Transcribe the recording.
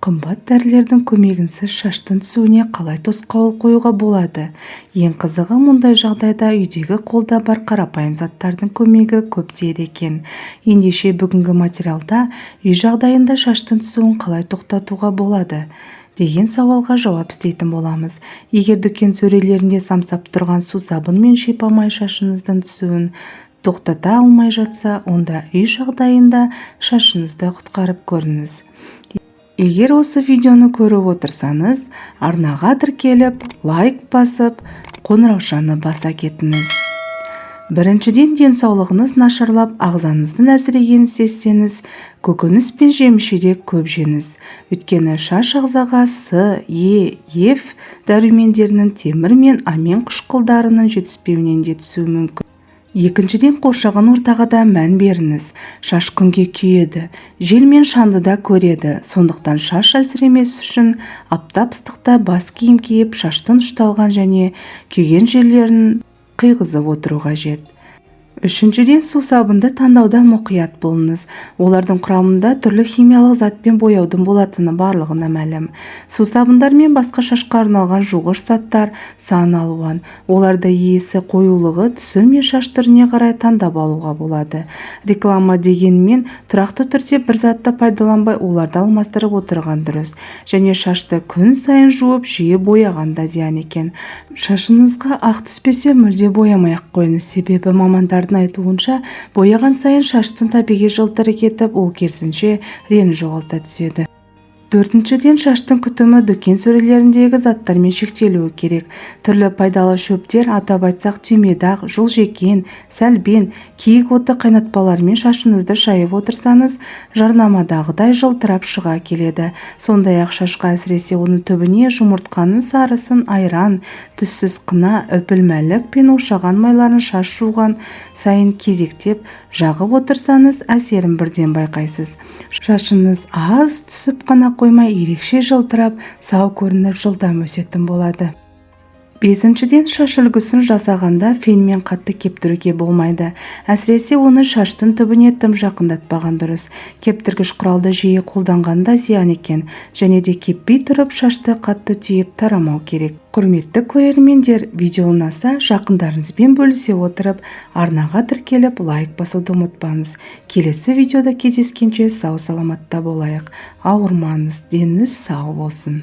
Қымбат дәрілердің көмегінсіз шаштың түсуіне қалай тосқауыл қоюға болады? Ең қызығы, мұндай жағдайда үйдегі қолда бар қарапайым заттардың көмегі көп тиеді екен. Ендеше, бүгінгі материалда үй жағдайында шаштың түсуін қалай тоқтатуға болады деген сауалға жауап іздейтін боламыз. Егер дүкен сөрелерінде самсап тұрған сусабын мен шипа-май шашыңыздың түсуін тоқтата алмай жатса, онда үй жағдайында шашыңызды құтқарып көріңіз. Егер осы видеоны көріп отырсаңыз, арнаға тіркеліп, лайк басып, қоңыраушаны баса кетіңіз. Біріншіден, денсаулығыңыз нашарлап, ағзаңыздың әлсірегенін сезсеңіз, көкөніс пен жеміс-жидек көп жеңіз. Өйткені шаш ағзаға С, Е, Ф дәрумендерінің, темір мен амин қышқылдарының жетіспеуінен де түсуі мүмкін. Екіншіден, қоршаған ортаға да мән беріңіз. Шаш күнге күйеді, жел мен шаңды да көреді. Сондықтан шаш әлсіремес үшін аптап ыстықта бас киім киіп, шаштың ұшталған және күйген жерлерін қиғызып отыру қажет. Үшіншіден, сусабынды таңдауда мұқият болыңыз. Олардың құрамында түрлі химиялық зат пен бояудың болатыны барлығына мәлім. Сусабындар мен басқа шашқа арналған жуғыш заттар сан алуан. Оларды иісі, қоюлығы, түсі мен шаш түріне қарай таңдап алуға болады. Реклама дегенмен, тұрақты түрде бір затты пайдаланбай, оларды алмастырып отырған дұрыс. Және шашты күн сайын жуып, жиі бояған да зиян екен. Шашыңызға ақ түспесе, мүлде боямай ақ қойыңыз. Себебі мамандардың айтуынша, бояған сайын шаштың табиғи жылтыры кетіп, ол керісінше реңін жоғалта түседі. Төртіншіден, шаштың күтімі дүкен сөрелеріндегі заттармен шектелуі керек. Түрлі пайдалы шөптер, атап айтсақ, түймедақ, жолжекен, сәлбен, киік оты қайнатпаларымен шашыңызды шайып отырсаңыз, жарнамадағыдай жылтырап шыға келеді. Сондай-ақ шашқа, әсіресе оның түбіне жұмыртқаның сарысын, айран, түссіз қына, үпілмәлік пен ошаған майларын шаш жуған сайын кезектеп жағып отырсаңыз, әсерін бірден байқайсыз. Шашыңыз аз түсіп қана қоймай, ерекше жылтырап, сау көрініп, жылдам өсетін болады. Бесіншіден, шаш үлгісін жасағанда фенмен қатты кептіруге болмайды. Әсіресе оны шаштың түбіне тым жақындатпаған дұрыс. Кептіргіш құралды жиі қолданған да зиян екен. Және де кеппей тұрып шашты қатты түйіп тарамау керек. Құрметті көрермендер, видео ұнаса, жақындарыңызбен бөлісе отырып, арнаға тіркеліп, лайк басуды ұмытпаңыз. Келесі видеода кездескенше сау саламатта болайық. Ауырмаңыз, деніңіз сау болсын.